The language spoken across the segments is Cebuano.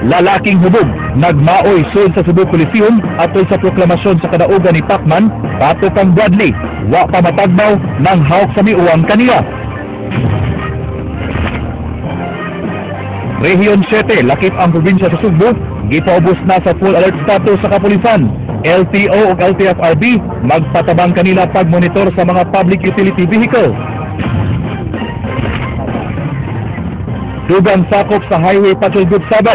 Lalaking hubog, nagmaoy sud sa Cebu Coliseum atol sa proklamasyon sa kadaugan ni Pacman, batok kang Bradley, wa pa matagbaw nang hawk sa miuwang kaniya. Rehiyon 7, lakip ang probinsya sa Sugbo, gipaubos na sa full alert status sa kapulisan. LTO ug LTFRB magpatabang kanila pagmonitor sa mga public utility vehicle. Dugang sakop sa Highway Patrol Group 7,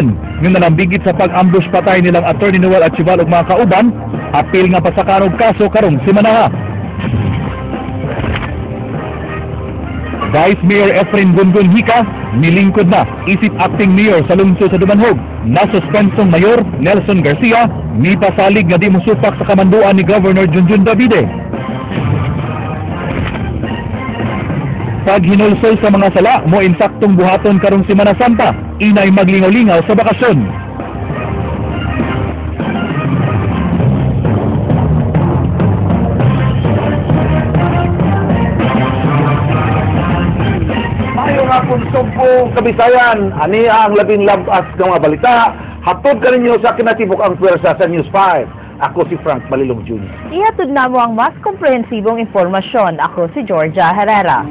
nga nalambigit sa pag-ambush patay nilang Attorney Noel Archival ug mga kauban, apil nga pasakan og kaso karong simanaha. Vice Mayor Efren Gungun Hika, nilingkod na isip acting mayor sa lungsod sa Dumanhog. Nasuspensong Mayor Nelson Garcia, nipasalig nga di mosupak sa kamanduan ni Governor Junjun Davide. Paghinulsol sa mga sala mo insaktong buhaton karong Semana Santa, inay maglingaw-lingaw sa bakasyon. Sugbo, Kabisayan, ani ang labing labas ng mga balita. Hatod kaninyo sa kinatibok ang pwersa sa News 5. Ako si Frank Malilong Jr. Ihatod na mo ang mas komprehensibong impormasyon. Ako si Georgia Herrera.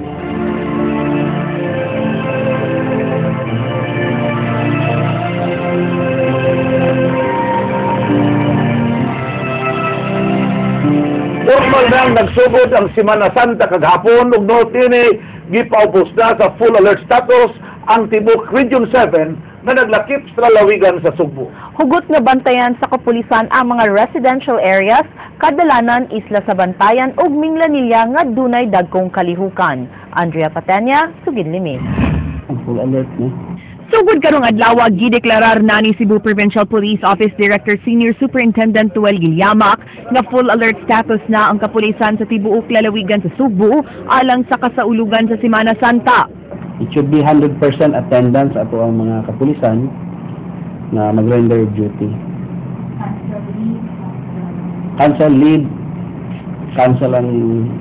Formal nang nagsugod ang Semana Santa kaghapon ug nood ini gipaubos na sa full alert status ang tibuok Region 7 na naglakip sa lalawigan sa Sugbo. Hugot nga bantayan sa kapulisan ang mga residential areas, kadalanan isla sa Bantayan ug Minglanilla nga dunay dagkong kalihukan. Andrea Patenya, Sugid Limi. Ang full alert ni. Sugod karong adlaw gideklarar na ni Cebu Provincial Police Office Director Senior Superintendent Tuel Gilyamak nga full alert status na ang kapulisan sa tibuok lalawigan sa Sugbo alang sa kasaulugan sa Semana Santa. It should be 100% attendance ato ang mga kapulisan na mag-render duty. Cancel leave, cancel ang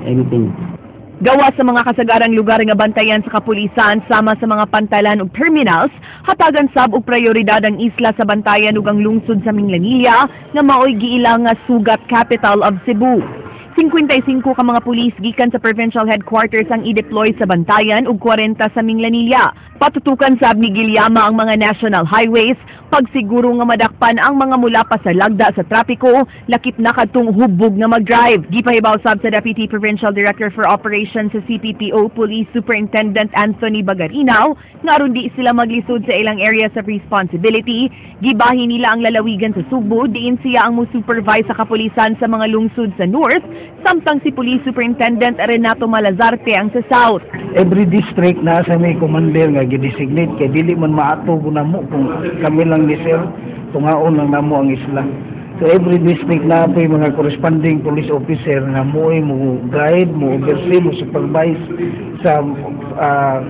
anything. Gawa sa mga kasagarang lugar nga bantayan sa kapulisan sama sa mga pantalan ug terminals, hatagan sab og prioridad ang isla sa Bantayan ug ang lungsod sa Minglanilla nga maoy giila nga sugat capital of Cebu. 55 ka mga pulis gikan sa provincial headquarters ang i-deploy sa Bantayan ug 40 sa Minglanilla. Patutukan sab ni Gilyama ang mga national highways, pagsiguro nga madakpan ang mga mula pa sa lagda sa trapiko, lakip na kadtong hubog nga mag-drive. Gipahibaw sab sa Deputy Provincial Director for Operations sa CPPO Police Superintendent Anthony Bagarinaw nga aron di sila maglisod sa ilang areas of responsibility, gibahin nila ang lalawigan sa Sugbo, diin siya ang mo-supervise sa kapulisan sa mga lungsod sa North, samtang si Police Superintendent Renato Malazarte ang sa South. Every district na sa may commander nga gidesignate kay dili man maatog namo kung kami lang ni sir tungaon lang namo ang isla. So every district na po yung mga corresponding police officer nga mo mo guide, mo oversee, mo supervise sa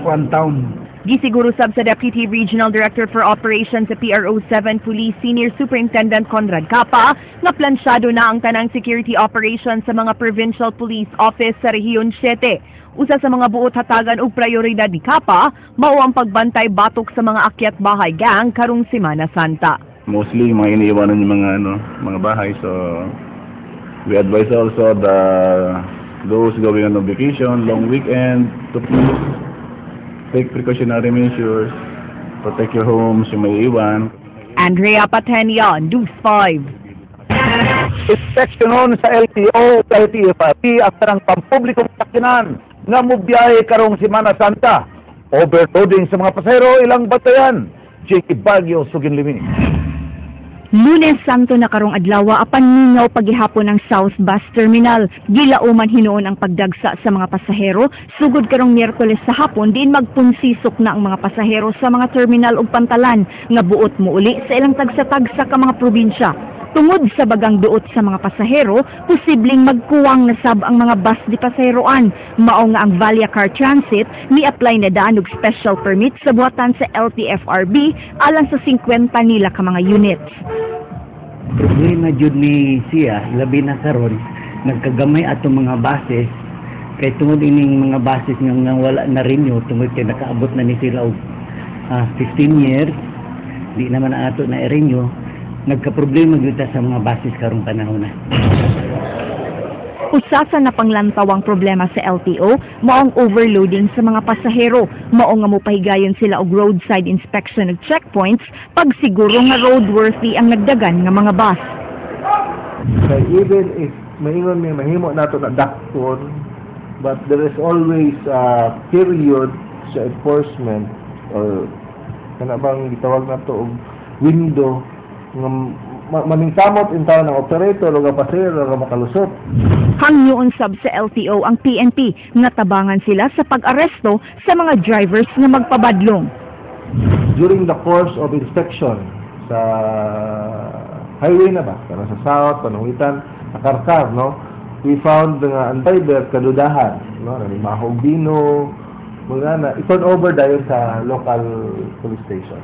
kuan town. Gisiguro sab sa Deputy Regional Director for Operations sa PRO 7 Police Senior Superintendent Conrad Capa nga plansyado na ang tanang security operations sa mga provincial police office sa Rehiyon 7. Usa sa mga buot hatagan og prioridad ni Capa mao ang pagbantay batok sa mga akyat bahay gang karong Semana Santa. Mostly mga iniiwanan yung mga mga bahay, so we advise also the those going on vacation, long weekend, to please take precautionary measures, protect your homes, yung may iwan. Andrea Patenia, News 5. Inspeksyonon sa LTO, LTFRB ang tanang pampublikong sakyanan nga mobiyahe karong Semana Santa. Overloading sa mga pasahero, ilang batayan. Jake Baguio, Sugin Limi. Lunes Santo na karong adlaw apan mingaw paghihapon ang South Bus Terminal. Gilauman hinuon ang pagdagsa sa mga pasahero sugod karong Miyerkules sa hapon diin magpunsisok na ang mga pasahero sa mga terminal ug pantalan nga buot mouli sa ilang tagsa-tagsa ka mga probinsya. Tungod sa bagang duot sa mga pasahero, posibleng magkuwang na sab ang mga bus di pasaheroan. Mao nga ang Valia Car Transit ni-apply na daan og special permit sa buhatan sa LTFRB alang sa 50 nila ka mga units. Problema jud ni siya, labi na karon nagkagamay atong mga buses kay tungod ining mga buses nga wala na renew tungod kay nakaabot na ni sila og 15 years. Di naman ang ato na i-renew, nagka-problema gyud ta sa mga buses karong panahon na. Usa sa napanglantawang problema sa LTO mao ang overloading sa mga pasahero. Mao nga mopahigayon sila og roadside inspection ug checkpoints pagsiguro nga roadworthy ang nagdagan nga mga bus. Kay even if maingon may mahimo nato na dakpon, but there is always a period sa enforcement or kana bang gitawag nato og window nga maningkamot in taon ng operator o ang pasahero nga makalusot. Hangyoon sab sa LTO ang PNP nga tabangan sila sa pag-aresto sa mga drivers nga magpabadlong. During the course of inspection sa highway na ba, kana sa South, Panuwitan, sa Karkar, no? We found nga ang driver kadudahan, no? Nanimaho og bino, mga na, i-turn over dayon sa local police station.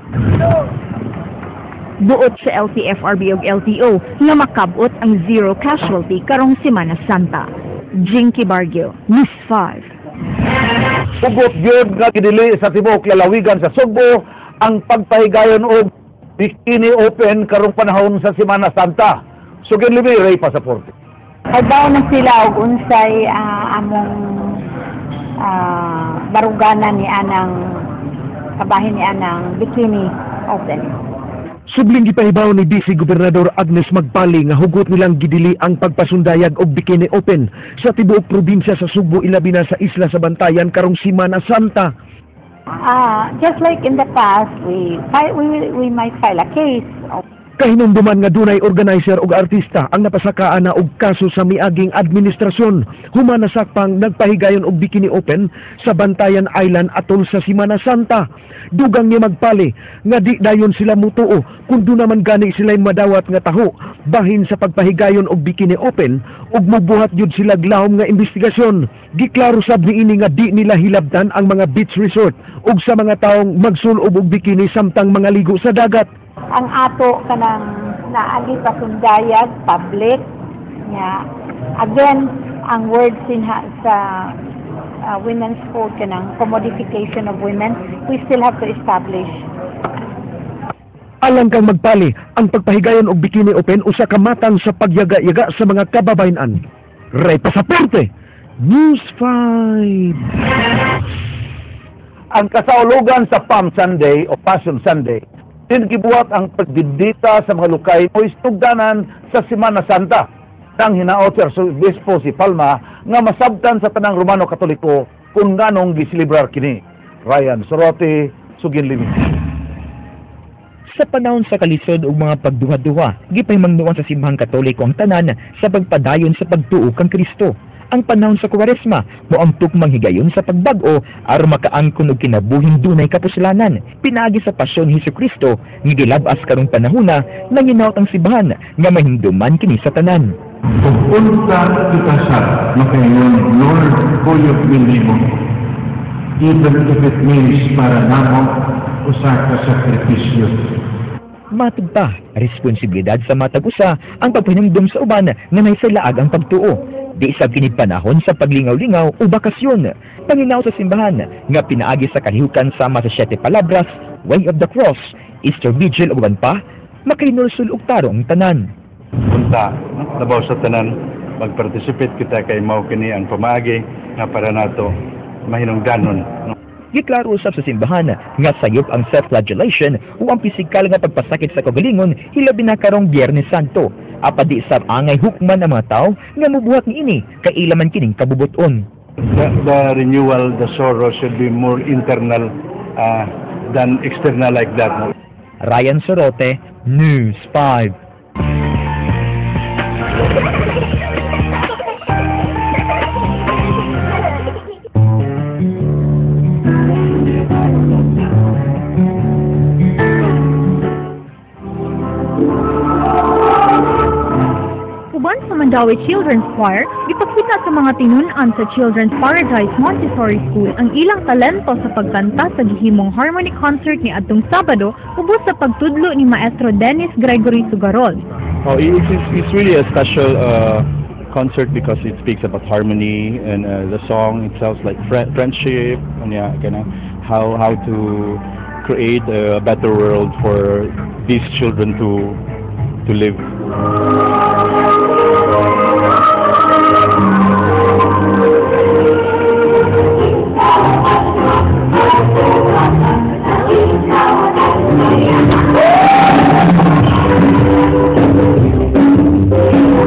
Buot sa LTFRB ug LTO nga makab-ot ang zero casualty karong Semana Santa. Jinky Bargio, News 5. Hugot gyud nga gidili sa tibuok lalawigan sa Sugbo ang pagpahigayon og Bikini Open karong panahon sa Semana Santa. Sugin libi, Ray Pasaporte. Kabaw na sila og unsay among baruganan ni anang kabahin ni anang Bikini Open. Subling gipahibaw ni Vice Gobernador Agnes Magpali nga hugot nilang gidili ang pagpasundayag og Bikini Open sa tibuok probinsya sa Sugbo, ilabi na sa isla sa Bantayan karong Semana Santa. Just like in the past, we might file a case. Kahinumduman nga dunay organizer og artista ang napasakaan na og kaso sa miaging administrasyon human nasakpang nagpahigayon og Bikini Open sa Bantayan Island atol sa Semana Santa. Dugang ni Magpali nga di dayon sila mutuo kung duna man gani sila madawat nga taho bahin sa pagpahigayon og Bikini Open ug mobuhat gyud sila glahom nga investigasyon. Giklaro sab niini nga di nila hilabtan ang mga beach resort ug sa mga taong magsulob og bikini samtang mga ligo sa dagat. Ang ato kanang naagi pasundayag public nya, again ang word sinha sa women's code, kanang commodification of women, we still have to establish. Alang kang Magpali, ang pagpahigayon og Bikini Open usa ka matang sa pagyaga-yaga sa mga kababayen-an. Ray Pasaporte, News 5. Ang kasaulugan sa Palm Sunday o Passion Sunday, gibuhat ang pagdidita sa mga lukay o istugdanan sa Semana Santa. Nang hinaot si Arsobispo si Palma nga masabtan sa tanang Romano Katoliko kung nganong giselebrar kini. Ryan Sorote, Sugin Limi. Sa panahon sa kalisod ug mga pagduha-duha, gipahimangnoan sa Simbahang Katoliko ang tanan sa pagpadayon sa pagtuo kang Kristo. Ang panahon sa Kuwaresma mo ang tukmang higayon sa pagbag-o aron makaangkon og kinabuhing dunay kapuslanan. Pinaagi sa pasyon ni Hesukristo nga gilab-as karong panahona, nanginaot ang simbahan nga mahinduman kini sa tanan. Kung unta kita sa makaingon, "Lord, kuyog mi nimo," even if it means para namo usa ka sakripisyo. Matod pa, responsibilidad sa matag usa ang pagpahinumdom sa uban nga nay sa laag ang pagtuo. Di sab kini panahon sa paglingaw-lingaw o bakasyon. Panginaw sa simbahan nga pinaagi sa kalihukan sama sa Siete Palabras, Way of the Cross, Easter Vigil ug uban pa, makahinulsol og tarong tanan. Unta, labaw sa tanan, magparticipate kita kay mao kini ang pamaagi nga para nato mahinungdanon. No? Giklaro usab sa simbahan nga sayop ang self-flagellation o ang pisikal nga pagpasakit sa kaugalingon, hilabi na karong Biyernes Santo. Apan di sab angay hukman ang mga tawo nga mubuhat niini kay ila man kining kabubuton. The renewal, the sorrow should be more internal than external like that. No? Ryan Sorote, News 5. Uban sa Mandaue Children's Choir, gipakita sa mga tinun-an sa Children's Paradise Montessori School ang ilang talento sa pagkanta sa gihimong harmony concert ni adtong Sabado ubos sa pagtudlo ni Maestro Dennis Gregory Sugarol. Oh, it's really a special concert because it speaks about harmony and the song itself, like friendship, and yeah, kind of how to create a better world for these children to live.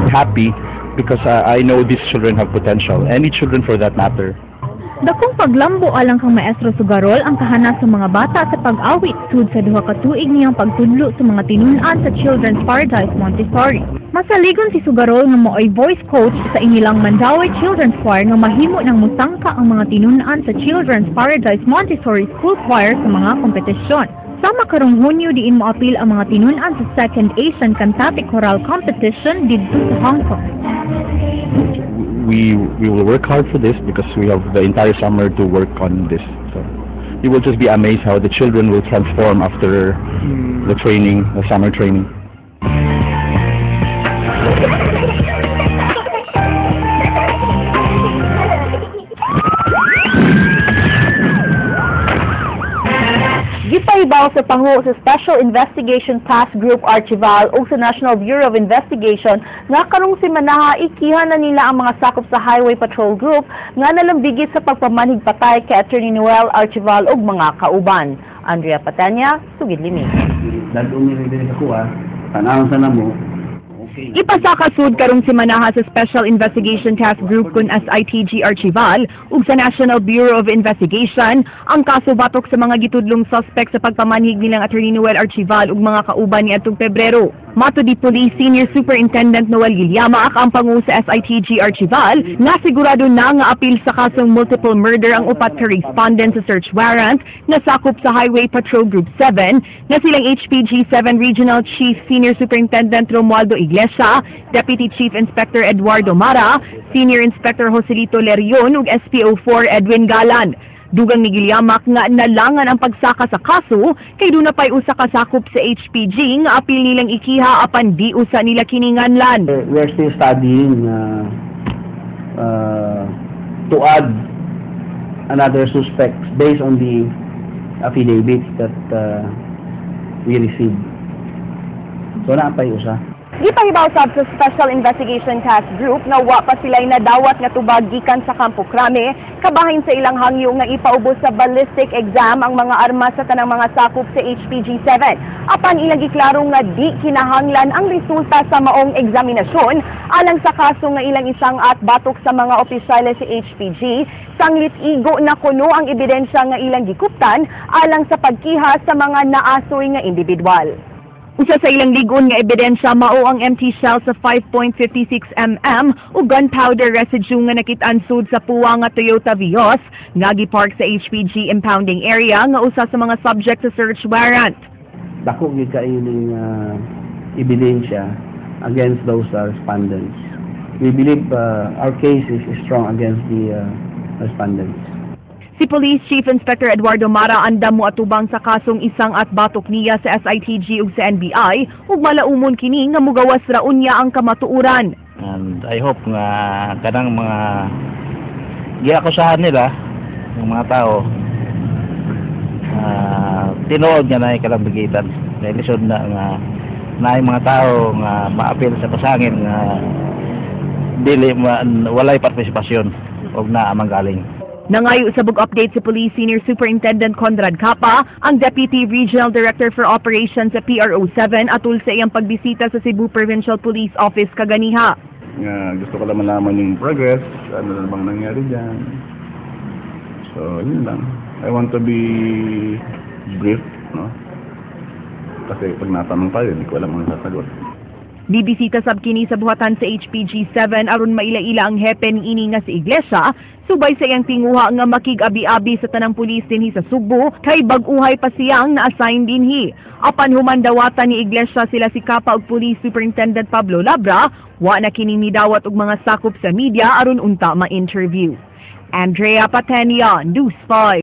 Happy because I know these children have potential, any children for that matter. Dakong paglambo alang kang Maestro Sugarol ang kahana sa mga bata sa pag-awit sud sa 2 ka tuig niyang pagtudlo sa mga tinun-an sa Children's Paradise Montessori. Masaligon si Sugarol nga maoy voice coach sa inilang Mandaue Children's Choir nga mahimo ng musangka ang mga tinun-an sa Children's Paradise Montessori School Choir sa mga kompetisyon. Sama karong Hunyo diin moapil ang mga tinun-an sa 2nd Asian Cantate Choral Competition didto sa Hong Kong. We will work hard for this because we have the entire summer to work on this. So you will just be amazed how the children will transform after the training, the summer training. Gipahibaw sa pangu sa Special Investigation Task Group Archival ug sa National Bureau of Investigation nga karong semanaha ikiha na nila ang mga sakop sa Highway Patrol Group nga nalambigit sa pagpamanhig patay kay Attorney Noel Archival ug mga kauban. Andrea Patanya, Sugid Limi. Ipasaka sud karong semanaha sa Special Investigation Task Group kun SITG Archival ug sa National Bureau of Investigation ang kaso batok sa mga gitudlong suspect sa pagpamanhig nilang Attorney Noel Archival ug mga kauban niadtong Pebrero. Mato di Police Senior Superintendent Noel Guillamac ang pangu sa SITG Archival nga sigurado na nga apil sa kasong multiple murder ang upat ka respondent sa search warrant na sakop sa Highway Patrol Group 7 na silang HPG 7 Regional Chief Senior Superintendent Romualdo Iglesia, Deputy Chief Inspector Eduardo Mara, Senior Inspector Joselito Lerion ug SPO4 Edwin Galan. Dugang ni Guillamac nga nalangan ang pagsaka sa kaso kay duna pay usa ka sakop sa HPG nga apil nilang ikiha apan di usa nila kininganlan. We are still studying to add another suspects based on the affidavits that we received. So naa pay usa. Gipahibaw sab sa Special Investigation Task Group nga wa pa sila'y nadawat nga tubag gikan sa Kampo Crame, kabahin sa ilang hangyo nga ipaubos sa ballistic exam ang mga armas sa tanang mga sakop sa HPG-7. Apan ilang giklaro nga di kinahanglan ang resulta sa maong eksaminasyon alang sa kaso nga ilang isang at batok sa mga opisyales sa HPG, sanglit igo na kuno ang ebidensya nga ilang gikuptan alang sa pagkiha sa mga naasoy nga individual. Usa sa ilang ligon nga ebidensya mao ang empty shell sa 5.56 mm ug gunpowder residue nga nakit-an sud sa puwa nga Toyota Vios nga gipark sa HPG impounding area nga usa sa mga subject sa search warrant. Dako gyud kaayo ning ebidensya against those respondents. We believe our case is strong against the respondents. Si Police Chief Inspector Eduardo Mara andam mo atubang sa kasong isang at batok niya sa SITG ug sa NBI ug malaumon kini nga mugawas ra unya ang kamatuoran. And I hope nga kanang mga giakusahan nila ng mga tao tinuod nga naay kalambigitan. Dahil lisod na nga naay mga tao nga maapil sa pasangin nga dili walay partisipasyon og naa manggaling. Nangayo sa bug-update si Police Senior Superintendent Conrad Capa, ang Deputy Regional Director for Operations sa PRO7 atul sa iyang pagbisita sa Cebu Provincial Police Office kaganiha. Gusto ko lang malaman yung progress, ano na bang nangyari dyan. So, yun lang. I want to be brief, no? Kasi pag natanong tayo, hindi ko alam ang sasagot. Bibisita sab kini sa buhatan sa HPG-7 aron maila-ila ang hepe ni ini nga si Iglesia, subay sa iyang tinguha nga makig-abi-abi sa tanang pulis dinhi sa Sugbo kay bag-uhay pa siyang na-assign dinhi. Apan human dawatan ni Iglesia sila si Capa ug Police Superintendent Pablo Labra, wa na kini nidawat og mga sakop sa media aron unta ma-interview. Andrea Patenia, News 5.